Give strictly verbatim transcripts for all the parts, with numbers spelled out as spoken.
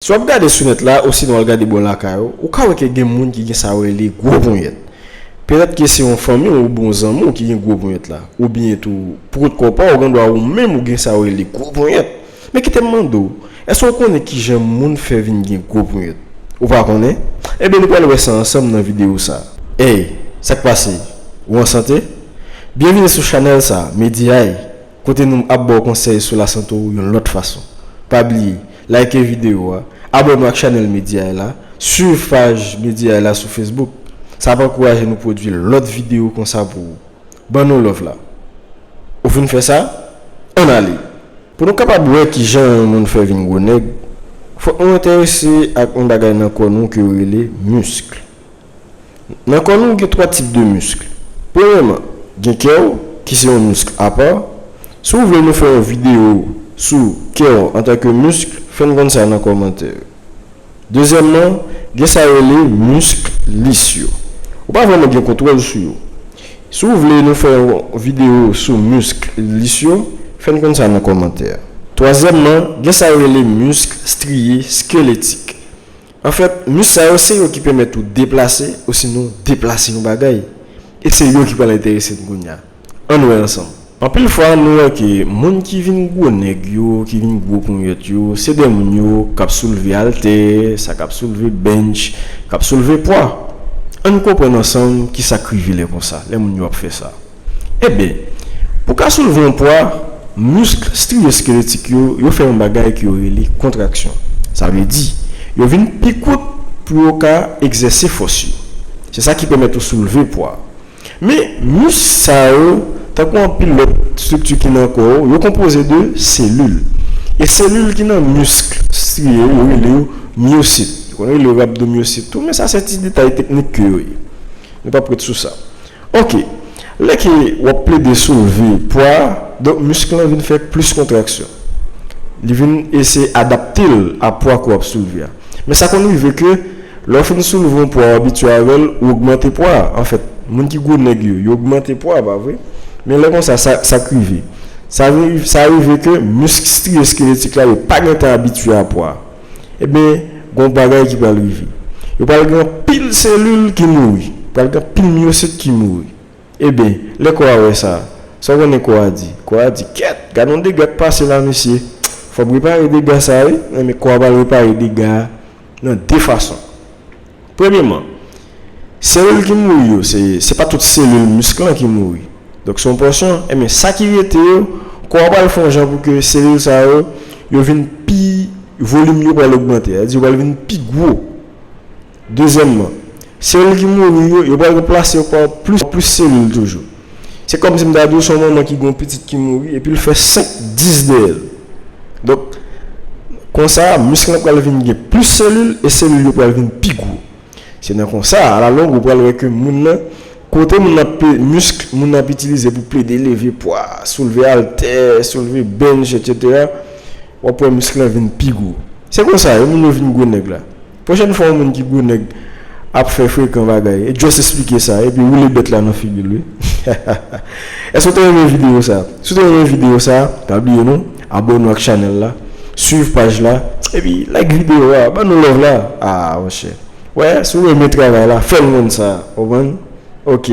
Si w ap gade sou nèt la, osinon w al gade bò lakay ou, ou ka wè ke gen moun ki gen sa yo rele gwo ponyèt. Petèt ke se yon fanmi w oubyen yon zanmi w ki gen gwo ponyèt la. Oubyen tou, pou kont kò pa w, gendwa ou menm ou gen sa yo rele gwo ponyèt. Men kite m mande w, èske w konnen kijan moun fè vin gen gwo ponyèt? Ou pa konnen? Ebyen, nou pral wè sa ansanm nan videyo sa. Ey, sa k pase? Ou an sante? Byenvini sou chanèl sa, Mediaye, kote nou ap ba w konsèy sou lasante w yon lòt fason. Pa bliye, like videyo a, abòne w ak chanèl Mediaye la, swiv paj Mediaye la sou Facebook. Sa ap ankouraje nou pwodui lòt videyo konsa pou ou. Ban nou love la. Ou fin fè sa? Ann ale! Pou nou kapab wè kijan yon moun fè vin gwo nèg, fòk nou enterese ak yon bagay nan kò nou ke yo rele misk. Nan kò nou, gen twa tip de misk. Premyèman, gen kè w, ki se yon misk apa. Si w vle nou fè yon videyo sou kè w antanke misk, fè n konn sa nan kòmantè yo. Dezyèmman, gen sa yo rele misk lis yo. Ou pa vrèman gen kontwòl sou yo. Si w vle nou fè yon videyo sou misk lis yo, fè n konn sa nan kòmantè. Twazyèmman, gen sa yo rele misk striye skeletik. Anfèt, misk sa yo se yo ki pèmèt ou deplase, osinon deplase yon bagay. E se yo ki pral enterese n kounye a. Ann wè ansanm. Anpil fwa, nou wè ke moun ki vin gwo nèg yo, ki vin gwo ponyèt yo, se de moun yo k ap soulve altè, sa k ap soulve bench, k ap soulve pwa. Ann konprann ansanm kisa k rive lè konsa, lè moun yo ap fè sa. Ebyen, pou w ka soulve yon pwa, misk striye skeletik yo, yo fè yon bagay ke yo rele kontraksyon. Sa vle di, yo vin pi kout pou yo ka egzèse fòs yo. Se sa ki pèmèt ou soulve pwa. Men, misk sa yo, tankou anpil lòt estrikti ki nan kò w, yo konpoze de selil. E selil ki nan misk striye yo, yo rele yo myosit. Yo konn rele yo rabdomyosit tou, men sa se ti detay teknik ke yo ye. Nou p ap ret sou sa. Oke. Lè ke w ap plede soulve pwa, donk misk lan vin fè plis kontraksyon. Li vin eseye adapte l a pwa ke w ap soulve a. Men sa konn rive ke lè w fin soulve yon pwa, w abitye avè l, ou ogmante pwa a. Anfèt, moun ki gwo nèg yo, yo ogmante pwa a, pa vre? Men lè konsa, sa, sa k rive? Sa, sa rive ke misk striye skeletik la, yo pa gentan abitye a pwa a. Ebyen, gen yon bagay ki pral rive. Yo pral gen anpil selil ki mouri. Pral gen anpil myosit ki mouri. Ebyen, lè kò a wè sa, sa w konnen kò a di? Kò a di, "Kèt, gad yon dega k pase la, mesye. Fò m repare dega sa, wi." Men kò a pral repare dega a nan de fason. Premyèman, selil ki mouri yo, se, se pa tout selil misk lan ki mouri. Donk, se yon pòsyon, ebyen, sa ki rete yo, kò a pral fè yon jan pou ke selil sa yo, yo vin pi, volim yo pral ogmante, sa vle di yo pral vin pi gwo. Dezyèmman, selil ki mouri yo, yo pral ranplase yo pa plis, plis selil toujou. Se kòmsi m ta di w se yon manman ki gen yon pitit ki mouri, epi l fè senk, dis dèyè l. Donk, konsa, misk lan pral vin gen plis selil, e selil yo pral vin pi gwo. Se nan konsa, alalong, ou pral wè ke moun nan, kote moun nan ap pe-, misk moun nan ap itilize pou plede leve pwa, soulve altè, soulve bench, etsetera, w ap wè misk lan vin pi gwo. Se konsa, yo moun yo vin gwo nèg la. Pwochèn fwa yon moun ki gwo nèg ap fè frekan bagay, e just esplike sa, epi woule bèt la nan figi l, wi. Èske w te renmen videyo sa? Si w te renmen videyo sa, pa bliye non, abòne w ak chanèl la, swiv paj la, epi like videyo a, ban nou love la. Ah, monchè. Wè, si w renmen travay la, fè l konn sa, konprann? Ok.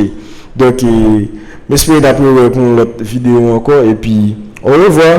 Donk, eh, m espere n ap rewè pou yon lòt videyo ankò, epi, orevwa.